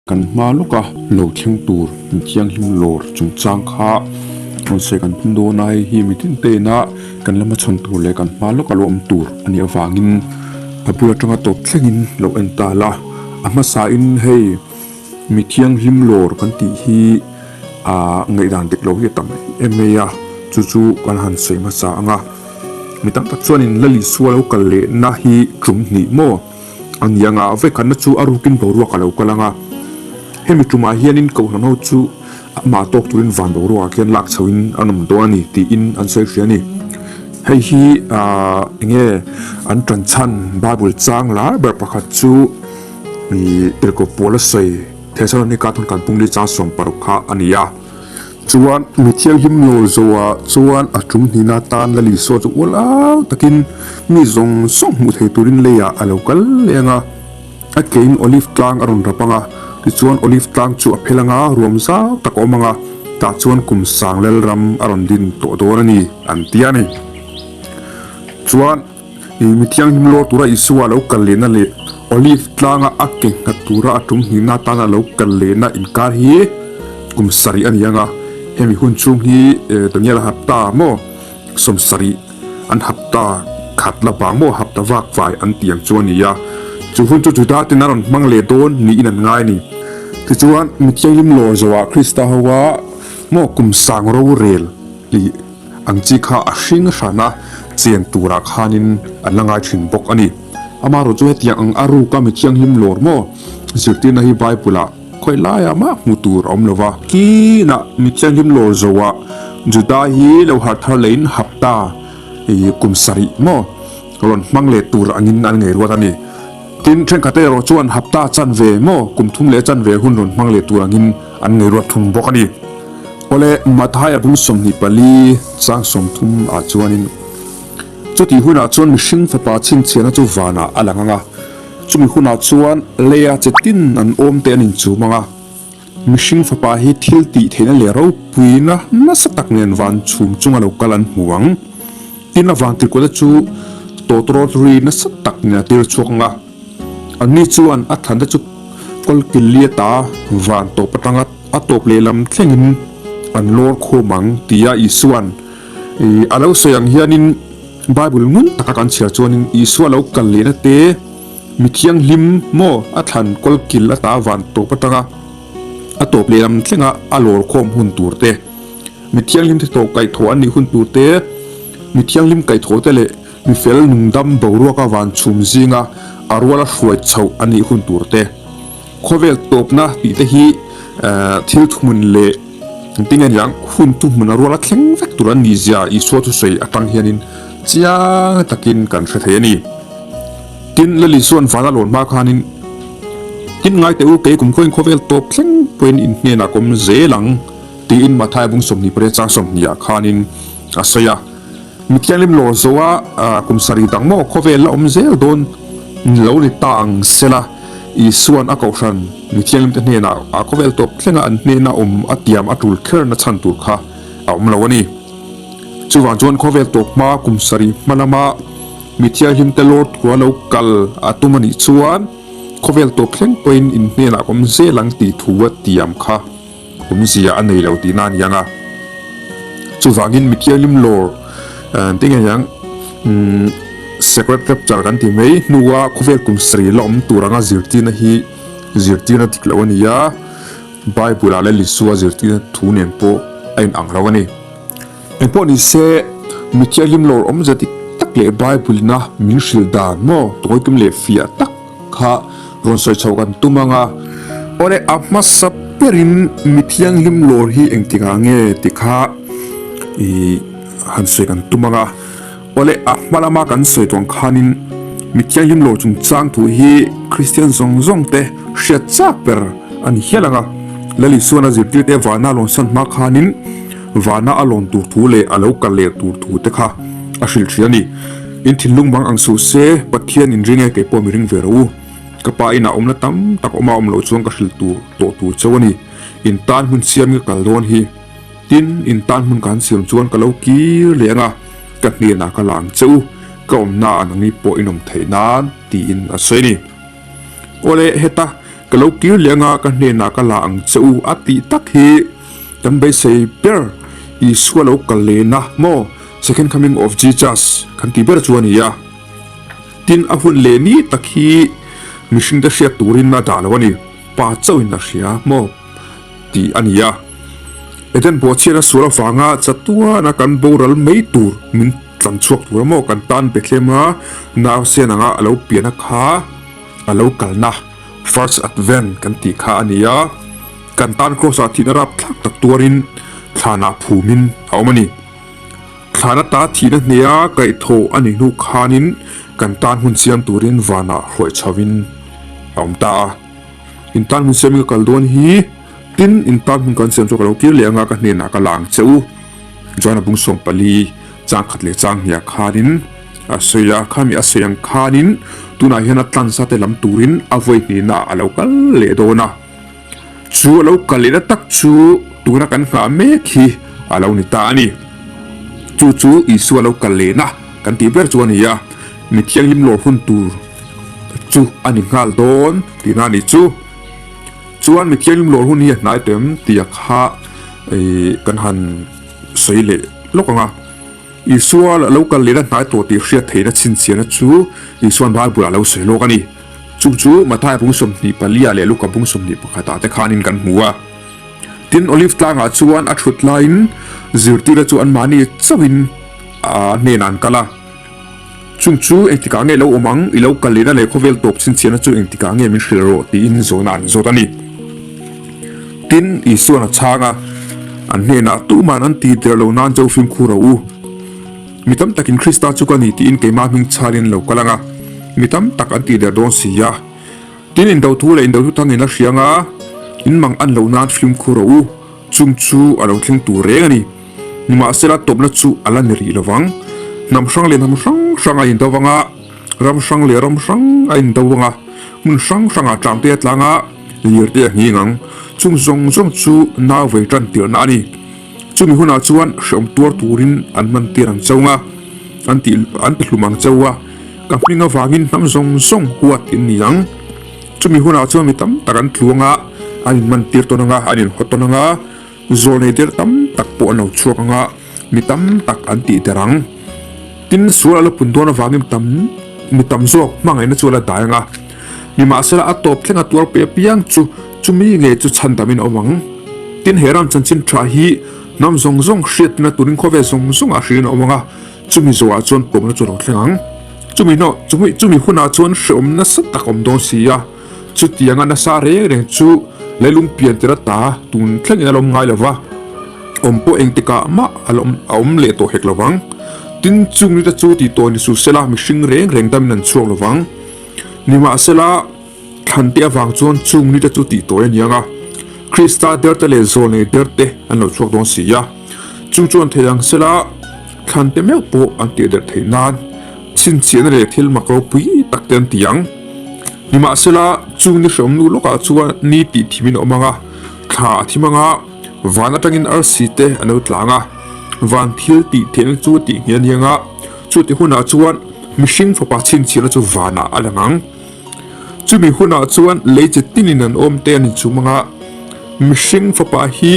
Kan hma lawka lo thleng tur inthianghlim lawr chungchang kha rawn sawi kan tum dawn a, hei hi mitin tena kan la hmachhawn tur leh kan hma lawka lo awm tur a nih avangin a bul atanga tawp thlengin lo en ta la. A hmasain hei mithianghlim lawr kan tih hi ah ngaihdan dik lo hi a tam em em mai a, chu chu kan han sawi hmasa ang a. Mi tam tak chuanin Lalisua lo kal lehna hi tum hnih maw? A ni anga vekhatna chu a rukin boruak a lo kal ang a, hemi tumah hianin kohhran ho chu amah tawk turin van boruakah khian lak chhoin an awm dawn a ni tiin an sawi hria a ni. Hei hi aah enge an tan chhan Bible chang lar ber pakhat chu ih tirhkoh pawl a sawi Thesalonika thawnthan pungli chang 60 kha a ni a. Chuan mi thianghlim nawl zawhah chuan a tum hnihna atan Lali saw chu ual au takin mi zawng zawng hmuh thei turin leiah a lo kal leh ang a. A kein Olive tlang a rawn rap ang a, tichuan Olive tlang chu a phel ang a, ruam zau tak a awm ang a, tah chuan kum sang Lalram a rawn din tawh dawn a ni, an ti a ni. Chuan. Mi thianghlim lawr tura Isua a lo kal lehna leh Olive tlanga a ke nghat tura a tum hnihna atana a lo kal lehna inkar hi kum sarih a ni ang a. Hemi hun chhung hi Daniel a hapta maw 70 an hapta khat la vang maw hapta vak vai an tih ang chu a ni a. Chu hun chu Juda ten a rawn hmang leh dawn niin an ngai a ni. Tichuan mi thianghlim lawr zawhah Krista hoa maw kum sang rorel tih Ang chi kha a hring hran a, chen turah khanin an la ngai thin bawk a ni. Amaherawh chu hetiang ang a ruka mi thianghlim lawr maw zirtirna hi Bible-ah khawi laiah mah hmu tur a awm lo va. Kinah mi thianghlim lawr zoah Juda hi lo harh thar leiin hapta kum sarih maw rawn hmang leh tur angin an ngei ruat a ni. Tin, thenkhat erawh chuan hapta chanve maw kum thum leh chanve hun rawn hmang leh tur angin an ngei ruat thung bawk a ni. Awle, Mathaia bung 24 chang 30 ah chuanin, Chutih hunah chuan mihring fapa chhinchhiahna chu vanah a lang ang a, chumi hunah chuan leia che tin an awm te an inchum ang a, mihring fapa hi thil tih theihna leh ropuina nasa tak nen van chhum chunga lo kal an hmu ang. Tin, a van tirkuahte chu tawtawrawt ri nasa tak nen a tir chhuak ang a, anni chuan a thlan te chu kawlkilliata van tawp atanga A tawp lehlam thlengin an lawr khawm ang tia Isua'n a lo sawi ang hianin Bible ngun taka kan chhiar chuanin Isua lo kal lehna te mi thianghlim maw a thlan kawlkil ata van tawp atanga a tawp lehlam thlenga a lawr khawm hun tur te, mi thianghlim te tawh kaihthawh an nih hun tur te, mi thianghlim kaihthawh te leh mi fel nungdam boruaka van chhum zinga a ruala hruai chhoh an nih hun tur te. Khawvel tawpna tih te hi thil thuhmun leh engtin nge niang hun thuhmun a ruala thleng vek tur an nih zia Isua thusawi atang hianin chiang takin kan hre thei a ni. Tin, Lal Isua'n vana lawn hma khanin, Tin ngai teh u, kei kum khawiin khawvel tawp thleng pawhin in hnenah ka awm zel ang, tiin Mathaia bung 28 chang 20 ah khanin a sawi a. Mithianghlim lawr zoa kum sarih dang maw khawvel la awm zel dawn lo ni ta ang sela, Isua'n a kohhran mithianghlim te hnenah a khawvel tawp thlenga an hnena awm a tiam a tul kherna chhan tur kha a awm lo a ni. Chuvang chuan khawvel tawp hma kum sarih hma lama mithianghlim te lawr tura lo kal a tum a nih chuan khawvel tawp thleng pawhin in hnenah ka awm zel ang tih thu a tiam kha. Awmzia a nei lo tihna a ni ang a. Chuvangin mi thianghlim lawr ti nge hiang Sacred Rapture kan ti mai hnua khawvel kum sarih la awm tur anga zirtirna hi zirtirna dik lo a ni a, Bible ah leh Lisua zirtirna thu nen pawh a inang lo a ni. Engpawh ni se mi thianghlim lawr awmzia dik tak leh Bible ina min hrilh dan maw tawikim leh fiah tak kha rawn sawi chho kan tum ang a. Awle a hmasa berin mi thianghlim lawr hi engtikah nge ti kha ih han sawi kan tum ang a. Awle a hma lama kan sawi tuang khanin mi thianghlim lawr chungchang thu hi Kristian zawng zawng te hriat chak ber a ni hial ang a. Lal Isuan a zirtirte vana lawnsan hma khanin vana a lawn tur thu leh a lo kal leh tur thu te kha a hrilh thin a ni. In thinlung bang ang suh se, Pathian in ring e, kei pawh mi ring ve rawh u. Ka pa inah awmna tam tak awm a awm loh chuan ka hrilh tur tawh tur chauh a ni. In tan hmun siam ka kal dawn hi. Tin, in tan hmun ka han siam chuan ka lo kir leh ang a, ka hnenah ka la ang che u, ka awmna ah nangni pawh in awm theih nan, tiin a sawi a ni. Awle, heta. Ka lo kir leh anga ka hnenah ka la ang che u a tih tak hi kan beisei ber Isua lo kal lehna maw Second Coming of Jesus kan tih ber chu a ni a. Tin, a hun leh ni tak hi mihringte hriat turin a dah lo a ni, Pa chauhin a hria maw tih a ni a. Eden bawhchhiatna sual avanga chatuana kan boral mai tur min tlan chhuak tur a maw kan tan Bethlehem-a nausen anga a lo pianna kha a lo kalna First Advent kan tih kha a ni a, kan tan Kraws-ah thihna rapthlak tak tuarin thlanah phumin a awm a ni. Thlan ata thihna hneha kaihthawh a nih hnu khanin kan tan hun siam turin vanah hruai chhoin a awm ta a. In tan hun siamin ka kal dawn hi, tin in tan hun kan siam chu ka lo kir leh anga ka hnenah ka la ang che u. Joana bung 14 chang khat leh chang hniah khanin a sawi a, khami a sawi ang khanin tunah hian a tlansa te lam turin a vawi hnihnaah a lo kal leh dawn a. Chu a lo kal lehna tak chu tuna kan nghah mek hi a lo ni ta a ni. Chu chu Isua lo kal lehna kan tih ber chu a ni a, mi thianghlim lawr hun tur chu a ni nghal dawn tihna a nih chu. Chuan mi thianghlim lawr hun hi a hnai tawh em tih a kha kan han sawi leh lawk ang a. Isua lo kal lehna hnai tawh tih hriat theihna chhinchhiahna chu Isua'n Bible-ah a lo sawi lawk a ni. Chung chu Mathaia bung 24 ah leh Luka bung 21 ah te khanin kan hmu a. Tin, Olive tlangah chuan a thut laiin zirtirna chu anmahni chauhin a hnenah an kal a. Chung chu engtikah nge lo awm ang, i lo kal lehna leh khawvel tawp chhinchhiahna chu engtikah nge min hrilh rawh tiin zawhna an zawt a ni. Tin, Isua'n a chhang a, an hnenah tuman an ti der lo nan cho fimkhur rawh u. Mi tam takin Krista chu ka ni tiin keimah hming chhalin an lo kal ang a, mi tam tak an tih der dawn si a. Tin, indo thu leh indo thu thangin a hria ang a, in mang an loh nan fimkhur rawh u, chung chu a lo thleng tur reng a ni. Nimahsela tawpna chu a la ni rih lo vang. Hnam hrang leh hnam hrang hrang a indo vang a, ram hrang leh ram hrang a indo vang a, hmun hrang hrangah tlang te a tlang a, lir te a nghing ang. Chung zawng zawng chu nau vei tan tirhna a ni. Chumi hunah chuan hreawm tuar turin an hman tir ang chauh a, an tih an ti hlum ang chauh a, ka hming avangin hnam zawng zawng huat in ni ang. Chumi hunah chuan mi tam tak an tluang a, an inhman tir tawn ang a, an inhaw tawn ang a, zawlnei der tam tak pawh an lo chhuak ang a, mi tam tak an tih der ang. Tin, sual a la pun dawn avangin tam mi tam zawk hmangaihna chu a la dai ang a, nimahsela a tawp thleng a tuar pe apiang chu chumi ngei chu chhandamin a awm ang. Tin, he ram chanchin tha hi hnam zawng zawng hriatna turin khawvel zawng zawngah hrilhin a awm ang a, chumi zawhah chuan tawpna chu a lo thleng ang. Chumi hnawh chumi chumi hunah chuan hreawm nasa tak a awm dawn si a, chutianga nasa reng reng chu leilung pian tir ata tun thlengin a la awm ngai lo va, awm pawh engtikah mah a la awm a awm leh tawh hek lo vang. Tin, chung nite chu tih tawh ni suh sela mihring reng reng damin an chhuak lo vang. Nimahsela. Thlan te avang chuan chung nite chu tih tawi a ni ang a, Krista derte leh zawlnei derte an lo chhuak dawn si a. Chung chuan thei ang sela thlan te meuh pawh an tih der theih nan chhinchhiahna leh thil mak ropui tak te an ti ang. Nimahsela chung ni hreawm nu lawkah chuan ni tih thimin a awm ang a, thla a thim ang a, van atangin arsi te an lo tlang a, van thil tih theihna chu tih ngheh a ni ang a, chutih hunah chuan mihring fapa chhinchhiahna chu vanah a lang ang. Chumi hunah chuan lei chi tinin an awm te a ni chum anga mihring fapa hi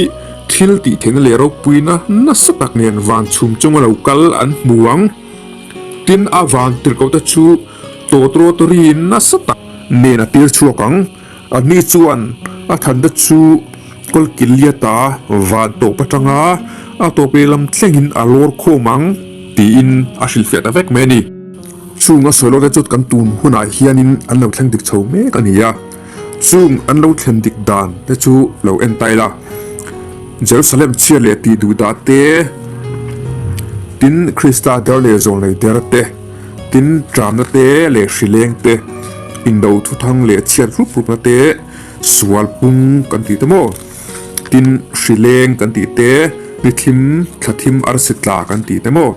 thil tih theihna leh ropuina nasa tak nen van chhum chunga lo kal an hmu ang. Tin, a van tirhkohte chu tawtrawtawri nasa tak nen a tir chhuak ang. Ani chuan a thante chu kawlkiliata van tawp atanga a tawp lehlam thlengin a lawr khawm ang tiin a hrilhfiah ta vek mai a ni. Chung a sawi lawk te chu kan tun hunah hianin an lo thleng dik chho mek a ni a, chung an lo thlen dik dan te chu lo en ta ila. Jerusalem chhiat leh tih duh dah te, tin Krista der leh zawnlei der te, tin tramna te leh hrileng te, indo thuthang leh chhiat rup rupna te, sual pung kan tih te maw, tin hrileng kan tih te, nithim thlathim arsi tla kan tih te maw.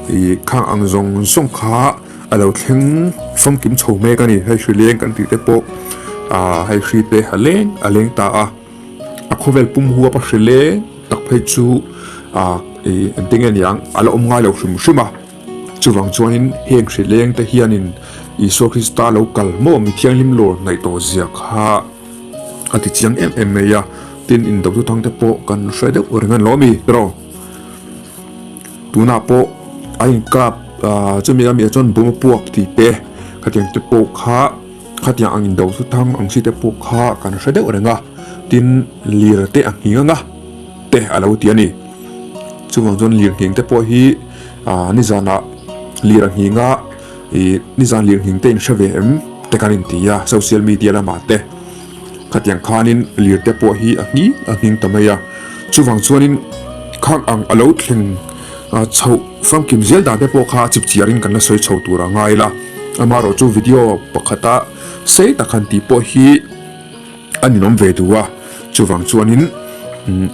Ih khang ang zawng zawng kha a lo thleng famkim chho mek a ni hei hri leng kan tih te pawh ah hei hri te a leng a leng ta a a khawvel pum huap a hri leng tak phei chu ah ih engtin nge niang a la awm ngai lo hrim hrim a chuvang chuanin heng hri leng te hianin. Isua Krista lo kal maw mi thianghlim lawr hnaih tawh zia kha a ti chiang em em mai a, tin indo thu thang te pawh kan hre deuh reng a ni lo mi tiraw? Tunah pawh a inkap chumi a miah chuan bawm a puak tih te khatiang te pawh kha khatiang ang indo thu thang ang chi te pawh kha kan hre deuh reng a, tin lir te a nghing ang a te a lo ti a ni. Chuvang chuan lir nghing te pawh hi nizanah lir a nghing a. Ih nizan lirnghing te in hre ve em te kan inti a, social media lamah te khatiang khanin lir te pawh hi a nghing a nghing ta mai a, chuvang chuanin khang ang a lo thleng chhoh famkim zel dan te pawh kha a chip chiarin kan la sawi chho tur a ngai la, amaherawh chu video pakhata sei tak han tih pawh hi a ninawm ve duh a, chuvang chuanin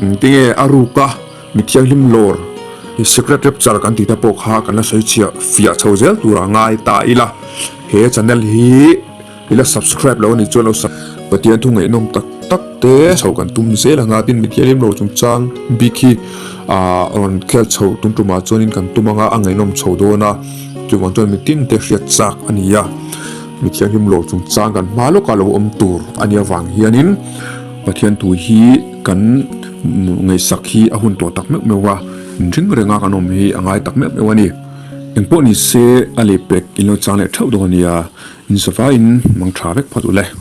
engtinge a ruk a. Mi thianghlim lawr hi secret rapture kan tih te pawh kha kan la sawi chhiah fiah chho zel tur a ngai ta ila. He channel hi i la subscribe lo a nih chuan lo sub. Pathian thu ngaihnawm tak tak te chho kan tum zel ang a, tin mi thianghlim lawr chungchang bik hi ah rawn khel chho tum tumah chuanin kan tum ang a, a ngaihnawm chho dawn a, chuvang chuan mi tin te hriat chak a ni a. Mi thianghlim lawr chungchang kan hma lawkah lo awm tur a nih avang hianin Pathian thu hi kan ngaihsak hi a hun tawh tak meuh meuh a, inring renga kan awm hi a ngai tak meuh meuh a ni. Engpawh ni se a lehpek in lo chang leh theuh dawn a nia, in zavaiin mang tha vek phawt u le.